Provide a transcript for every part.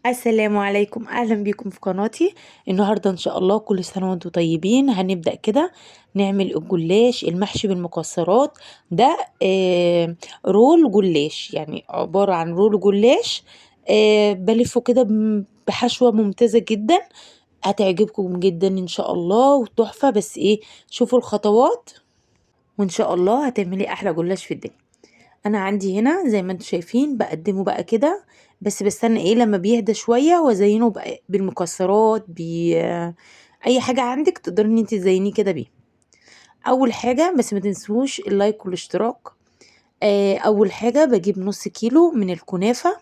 السلام عليكم، اهلا بيكم في قناتي. النهارده ان شاء الله كل سنة وانتم طيبين. هنبدا كده نعمل الجلاش المحشي بالمكسرات ده. رول جلاش، يعني عبارة عن رول جلاش. بلفه كده بحشوه ممتازة جدا، هتعجبكم جدا ان شاء الله وتحفه. بس ايه، شوفوا الخطوات وان شاء الله هتعملي احلى جلاش في الدنيا. انا عندي هنا زي ما انتم شايفين بقدمه بقى كده، بس بستنى ايه لما بيهدى شوية وازينه بقى بالمكسرات، اي حاجة عندك تقدري ان انت تزينيه كده بيه. اول حاجة بس ما تنسوش اللايك والاشتراك. اول حاجة بجيب نص كيلو من الكنافه.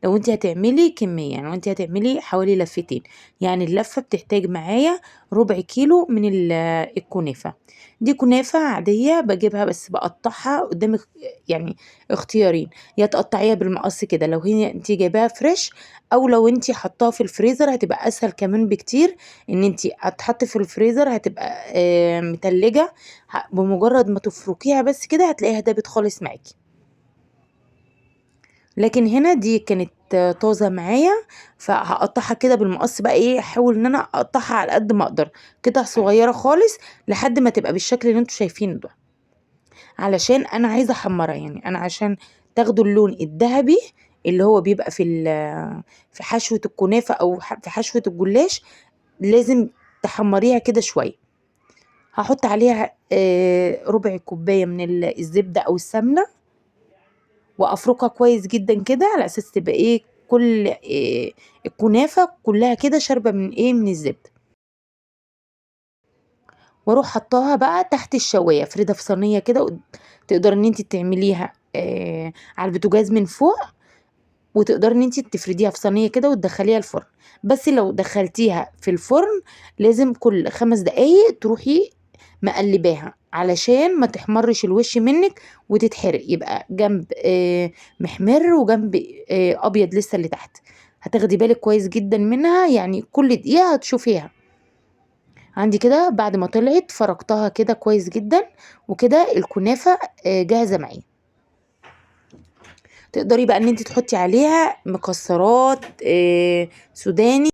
لو انت هتعملي كمية، يعني لو انت هتعملي حوالي لفتين، يعني اللفة بتحتاج معايا ربع كيلو من الكنافه. دي كنافه عادية بجيبها بس بقطعها قدامك، يعني اختيارين، يا تقطعيها بالمقص كده لو هي انت جايباها فريش، او لو انت حطاها في الفريزر هتبقى اسهل كمان بكتير. ان انت هتحط في الفريزر هتبقى متلجه، بمجرد ما تفركيها بس كده هتلاقيها دابت خالص معاكي. لكن هنا دي كانت طازة معايا، فهقطعها كده بالمقص بقى، ايه، احاول ان انا اقطعها على قد ما اقدر، قطع صغيرة خالص لحد ما تبقى بالشكل اللي انتوا شايفينه ده، علشان انا عايزه احمرها. يعني انا عشان تاخدوا اللون الذهبي اللي هو بيبقى في حشوه الكنافه او في حشوه الجلاش، لازم تحمريها كده شوية. هحط عليها ربع كوباية من الزبدة او السمنة، وافركها كويس جدا كده على اساس تبقى ايه، كل الكنافه كلها كده شاربه من ايه، من الزبدة. واروح حطاها بقى تحت الشوايه، افردها في صينية كده، تقدر ان انت تعمليها على البوتاجاز من فوق، وتقدري ان انت تفرديها في صينية كده وتدخليها الفرن. بس لو دخلتيها في الفرن لازم كل 5 دقايق تروحي مقلباها علشان ما تحمرش الوش منك وتتحرق، يبقى جنب محمر وجنب ابيض لسه اللي تحت. هتاخدي بالك كويس جدا منها، يعني كل دقيقة هتشوفيها. عندي كده بعد ما طلعت فركتها كده كويس جدا، وكده الكنافه جاهزة معايا. تقدري بقى ان انت تحطي عليها مكسرات سوداني.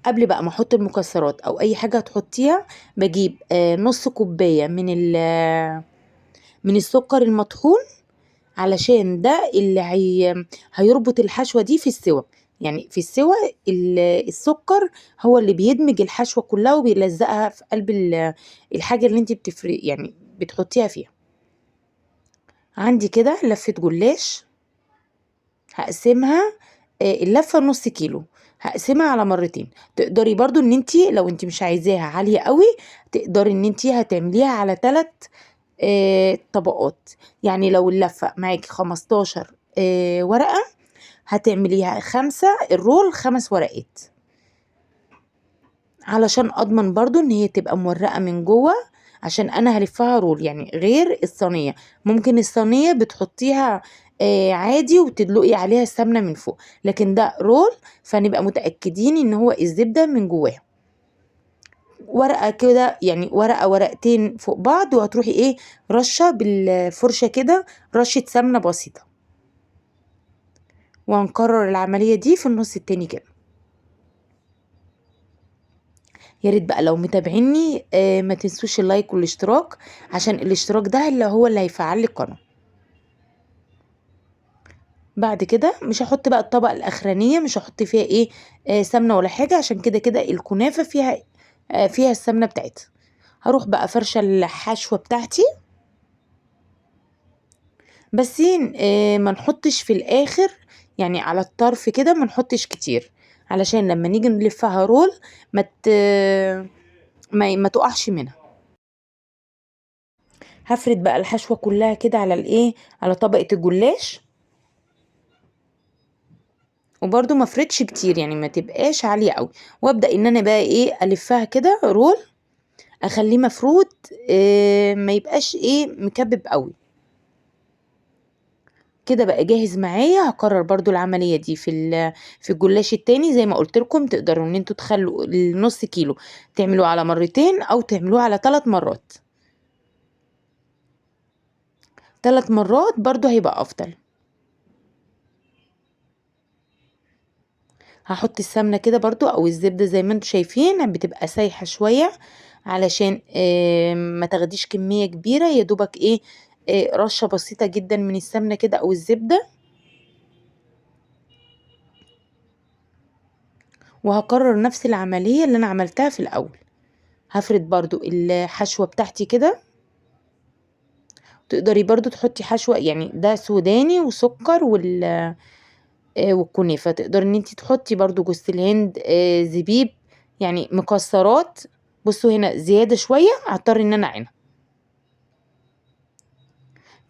قبل بقى ما احط المكسرات او اي حاجة هتحطيها، بجيب نص كوباية من السكر المطحون، علشان ده اللي هيربط الحشوه دي في السوا. يعني في السوا السكر هو اللي بيدمج الحشوه كلها وبيلزقها في قلب الحاجة اللي انت بتحطيها فيها. عندي كده لفه جلاش هقسمها، اللفة نص كيلو هقسمها على مرتين. تقدري برضو ان انتي لو انتي مش عايزاها عالية قوي تقدري ان انتي هتعمليها على 3، طبقات. يعني لو اللفة معاكي 15، ورقة هتعمليها 5، الرول 5 ورقات، علشان اضمن برضو ان هي تبقى مورقة من جوه، عشان انا هلفها رول يعني غير الصينية. ممكن الصينية بتحطيها، عادي وتدلقي عليها السمنة من فوق، لكن ده رول فنبقى متأكدين ان هو الزبدة من جواها. ورقة كده، يعني ورقة ورقتين فوق بعض، وهتروحي ايه، رشة بالفرشة كده رشة سمنة بسيطة، وهنكرر العملية دي في النص التاني كده. يا ريت بقى لو متابعيني، ما تنسوش اللايك والاشتراك، عشان الاشتراك ده اللي هو اللي هيفعل لي القناة. بعد كده مش هحط بقى الطبقة الأخرانية، مش هحط فيها ايه، سمنة ولا حاجة، عشان كده كده الكنافة فيها السمنة بتاعتها. هروح بقى فرشة الحشوة بتاعتي، بس ما نحطش في الآخر، يعني على الطرف كده ما نحطش كتير، علشان لما نيجي نلفها رول ما تقعش منها. هفرد بقى الحشوة كلها كده على الايه، على طبقة الجلاش، وبرده ما افردش كتير، يعني ما تبقاش عالية قوي. وابدأ ان انا بقى ايه، الفها كده رول، اخليه مفرود، ما يبقاش ايه مكبب قوي كده. بقى جاهز معايا. هكرر برضو العملية دي في الجلاش التاني زي ما قلت لكم. تقدروا ان انتوا تخلوا النص كيلو تعملوه على مرتين او تعملوه على 3 مرات. 3 مرات برضو هيبقى افضل. هحط السمنة كده برضو او الزبدة زي ما انتم شايفين، بتبقى سايحة شوية علشان ما تاخديش كمية كبيرة، يا دوبك ايه، رشة بسيطة جدا من السمنة كده او الزبدة. وهكرر نفس العملية اللي انا عملتها في الاول. هفرد برضو الحشوة بتاعتي كده. تقدري برضو تحطي حشوة، يعني ده سوداني وسكر والكنافة، تقدري ان انتي تحطي برضو جوز الهند، زبيب، يعني مكسرات. بصوا هنا زيادة شوية، هضطر ان انا اعينها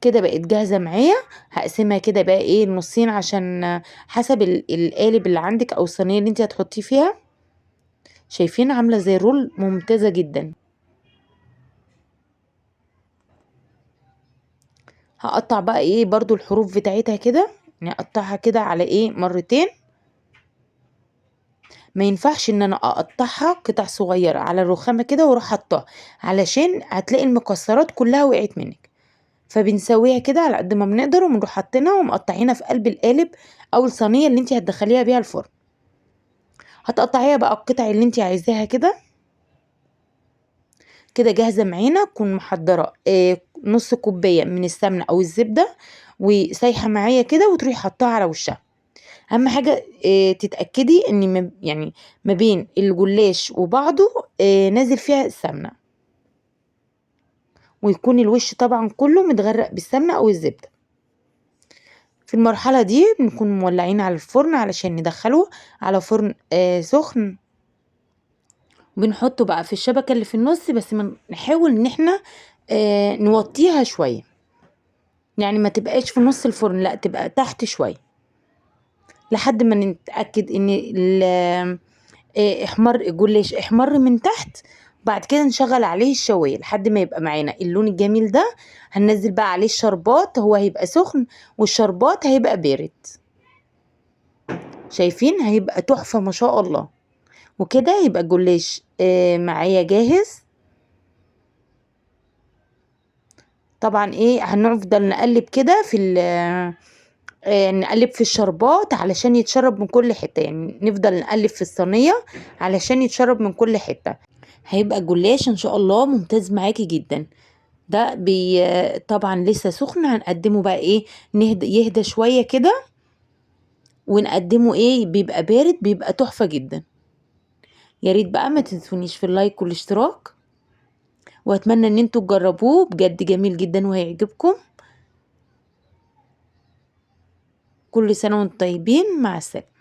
كده. بقت جاهزة معايا. هقسمها كده بقى ايه نصين عشان حسب القالب اللي عندك او الصينية اللي انتي هتحطيه فيها. شايفين عاملة زي الرول، ممتازة جدا. هقطع بقى ايه برضو الحروف بتاعتها كده، يعني اقطعها كده على ايه مرتين. ما ينفعش ان انا اقطعها قطع صغيرة على الرخامة كده واروح حطاها، علشان هتلاقي المكسرات كلها وقعت منك. فبنسويها كده على قد ما بنقدر، وبنروح حاطينها ومقطعينها في قلب القالب او الصينية اللي انت هتدخليها بيها الفرن. هتقطعيها بقى القطع اللي انت عايزاها كده. كده جاهزة معانا. تكون محضرة، نص كوباية من السمنة او الزبدة وسايحة معايا كده، وتروحي حطاها على وشها. اهم حاجة، تتأكدي ان ما بين الجلاش وبعضه، نازل فيها السمنة، ويكون الوش طبعا كله متغرق بالسمنة او الزبدة. في المرحلة دي بنكون مولعين على الفرن علشان ندخله على فرن، سخن. بنحطه بقى في الشبكة اللي في النص، بس نحاول ان احنا، نوطيها شوية، يعني ما تبقاش في نص الفرن، لا تبقى تحت شوية، لحد ما نتأكد ان احمر الجلاش، احمر من تحت. بعد كده نشغل عليه الشواية لحد ما يبقى معانا اللون الجميل ده. هننزل بقى عليه الشربات، هو هيبقى سخن والشربات هيبقى بارد. شايفين هيبقى تحفة ما شاء الله. وكده يبقى الجلاش، معايا جاهز. طبعا ايه هنفضل نقلب كده في نقلب في الشربات علشان يتشرب من كل حتة، يعني نفضل نقلب في الصينية علشان يتشرب من كل حتة. هيبقى الجلاش ان شاء الله ممتاز معاكي جدا. ده طبعا لسه سخن، هنقدمه بقى ايه، يهدى شوية كده ونقدمه ايه، بيبقى بارد، بيبقى تحفة جدا. يا ريت بقى ما تنسونيش في اللايك والاشتراك، واتمنى ان انتوا تجربوه، بجد جميل جدا وهيعجبكم. كل سنة وانتم طيبين، مع السلامة.